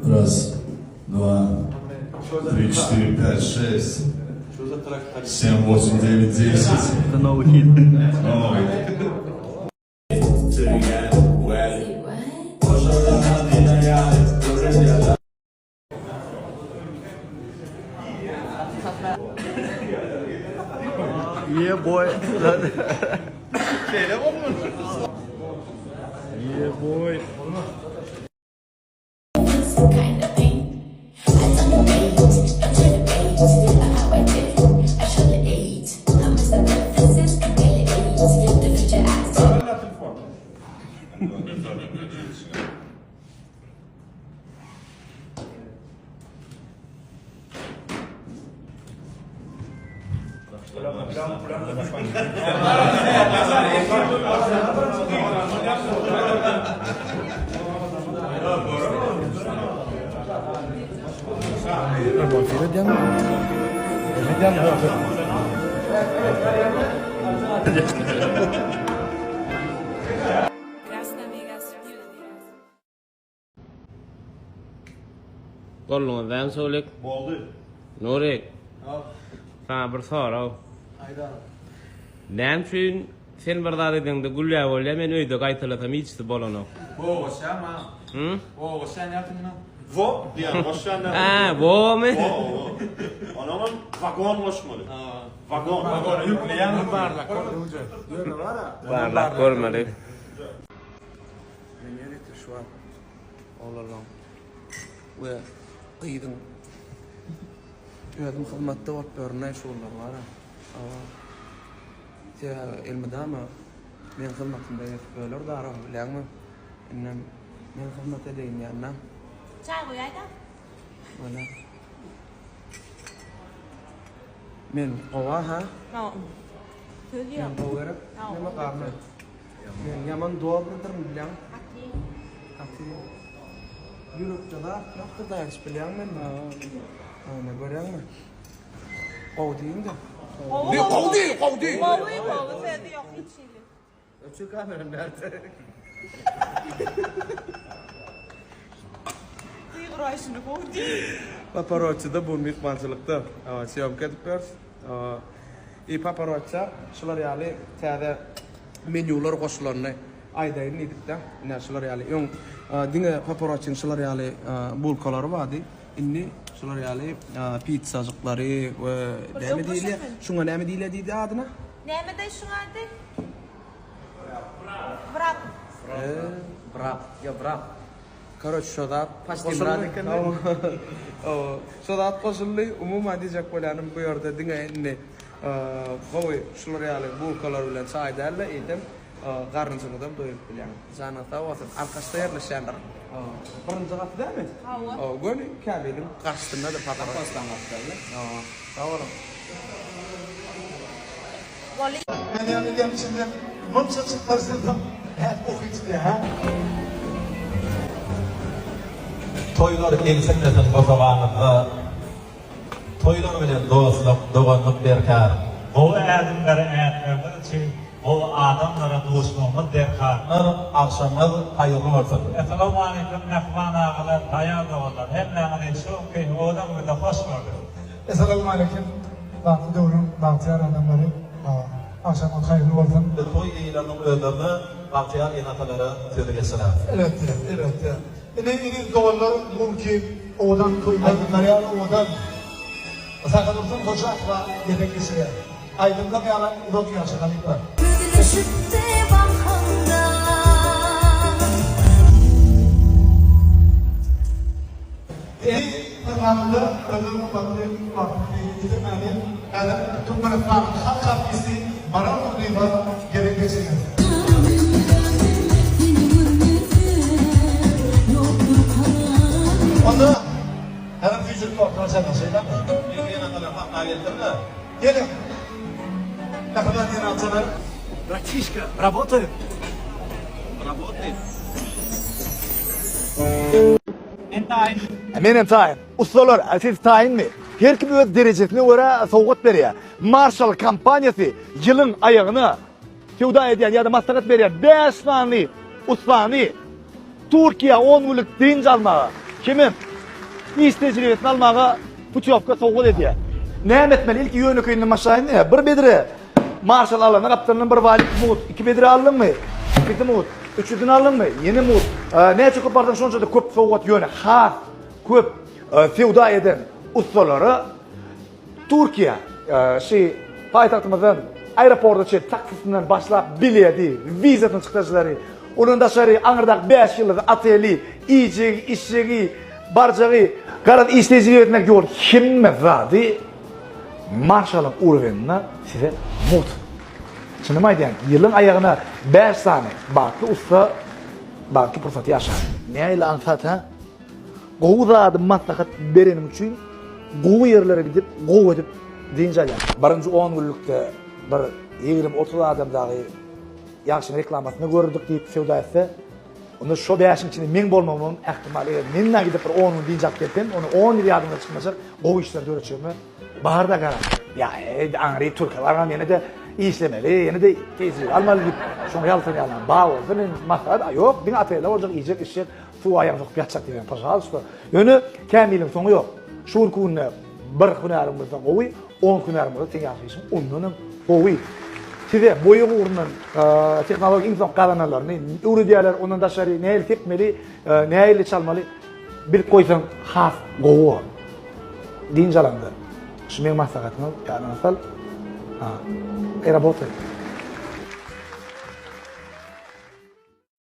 Raz, dwa, tri, çtyri, pät, şest, sem, wosem, dewet, deset. Это новый хит. Новый. Yeah boy. Şeýle bolmaly. Yeah boy. Kind of pain. I don't debate, don't try to bait. How I did, I should have ate. I missed the references, I barely ate. The future asked. Golluňyz dämi Suwlik? Boldy. Nurik. Saňa bir sorag. Näme üçin sen bir zat edeňde gülýä bolýa, men öýde gaýtalasam hiçsi bolanok. Wo goşýan ma. Hı? Wo goşýan ýatynda. Wo diýen goşýan näme? Hä, womy? Wo, wo. Onam wagon goşmaly. Wagon. Wagona ýükleýän barlak. Barlap görmeli. Men ýörite şu wagt oglanlaň we gyzyň özüm hyzmatda bolup ýörün-aý şu günler bar-a. Hawa. Sebäbi elmydama meň hyzmatymda gezip ýörler daram bilýäňmi? Indem men hyzmat edeýin diýende. Çaý goýaýda. Bolýar. Men gowa ha? Hawa. Söz ýok. Men gowy gerek. Näme garny? Men ýaman dobrydyryn bilýäň. Gaty. Gaty. Ýürekde zat ýokdur daýanç bilýäň men. Ana görýäňmi? Gowy diýiň-de. Gowy gowy diý, gowy diý. Gowy, gowy sözi ýok hiç hili. Öçür kamerany bärde. Gygyraýşyny gowy diý. Paparoççyda bu myhmançylykda syýomka edip ýörüs. I paparoçça şular ýaly täze menýular goşulanyny aýdaýyn diýdik-de. Ine şular ýaly öň diňe paparoççyň şular ýaly bulkalary bardy. Indi şular ýaly pitsajyklary we näme diýilýär? Şuňa näme diýilýär diýdi adyna? Näme diý şuň ady? Wrap. Wrap. Ýa wrap. Karoç şo zat goşuldy. Şo zat goşuldy. Umuman diýjek bolýanym bu ýerde diňe indi gowy şular ýaly bulkalar bilen çaý däl-de eýsem garynjyňyzam doýuryp bilýäň. Janyň sag bolsun. Arkaçda ýerleşýändir. Birinji gaty dälmi? Hawa. Göni Kämiliň garşysyndadyr Paparoççyň gapdaly. Sag boluň. Boldy. Men ýaly diýen içinden munça çyklar sözüň häk okyjy hä? Toýlar egsilmesin bosagaňyzda, Toýlar bilen dostluk, doganlyk berkar. Gowy ädimleri ätmegimiz üçin gowy adamlara duşmagymyz derkar. Agşamyňyz haýyrly bolsun! Essalawmaleýkim mähriban agalar, aýal doganlar hemmäňizi şu günki owadan günde hoş gördük. Essalawmaleýkim bagtly döwrüň bagtyýar adamlary agşamyňyz haýyrly bolsun. Biz toý eýeleriniň özlerine bagtyýar ene-atalara sözi geçireris. Elbetde, elbetde. Ine eziz doganlar bu günki owadan toý aýdymlar ýaly owadan Sahadursun Hojakowa gezek geçirýär. Aýdymlar ýalam uzak ýaşa halypa. Üzülişipdi bakamda. Indi programmada özüniň gymmatly wagtyny ýitirmäli häzir Türkmenistanyň halk artisti Maral Durdyýewa gezek geçirýär. Onda häzir süýjülik wagtyna çenli şeýlemi? Men ene-atalar sahna gelsin-de. Geliň, mähriban ene-atalar. Bratişka, rabotaýym. Rabotaýym. Men taýyn. Menem taýyn. Ussalar, siz taýynmy? Her kim öz derejesine görä sowgat berýär. Marshall kompaniýasy ýylyň aýagyna söwda edýän ýa-da maslahat berýän 5 sany ussany Türkiýä 10 günlük dynç almaga, hemem. iş tejribesini almaga putýowka sowgat edýär. Näme etmeli? Ilki ýönekeýinden başlaýyn diýýär. Bir bedre Marşal alanda gapdalyndan bir walik mugt, iki bedre aldyňmy? Ikisi mugt. Üçüsini aldyňmy? Ýene mugt. Näçe köp alsaň şonça-da köp sowgat ýöne has köp söwda eden ussalara Türkiýe şi paýtagtymyzdan aeroporta çenli taksisinden başlap biledi, wizasynyň çykdajylary, ondan daşary aňyrdaky 5 ýyldyzly oteli, iýjegi, içjegi, barjagy, garaz iş tejribe etmek ýol hemme zady Marşalyň uroweninde size mugt. Çynymy aýdýan, ýylyň aýagyna 5 sany bagtly ussa bagtly pursaty ýaşar. Nähili aňsat hä? Gowy zady maslahat bereniň üçin gowy ýerlere gidip, gowy edip dynç alýaň. Birinji on günlükde bir 20-30 adam dagy ýagşyň reklamasyny gördük diýip söwda etse, onda şo bäşiň içinde meň bolmagymam ähtimal. Eger men dagy gidip bir on gün dynç alyp gelsem, onda on ýyl ýadymdan çykmajak gowy işler döretjegime bar-da garam. Ýa, eý, aňry türke bargam ýene-de işlemeli, ýene-de tejribe almaly diýip, şoňa ýaltanýanlar bar bolsa, men maslahat, a ýok, diňe otelde boljak, iýjek, içjek, Suwa aýagyny sokup ýatjak diýen pažalsta. Ýöne kämiliň soňy ýok. Şu günki günde bir hünäriň bolsa gowy, on hünäriň bolsa seň ýaşaýşyň ondan hem gowy. Size boýag ugrundan tehnologiýa iň soňky gazananlaryny öwredýärler, ondan daşary nähili sepmeli, nähili çalmaly bilip goýsaň has gowy bolar. Dynç alanda şu meň maslahatym ýadyňa sal. Ha. I работай.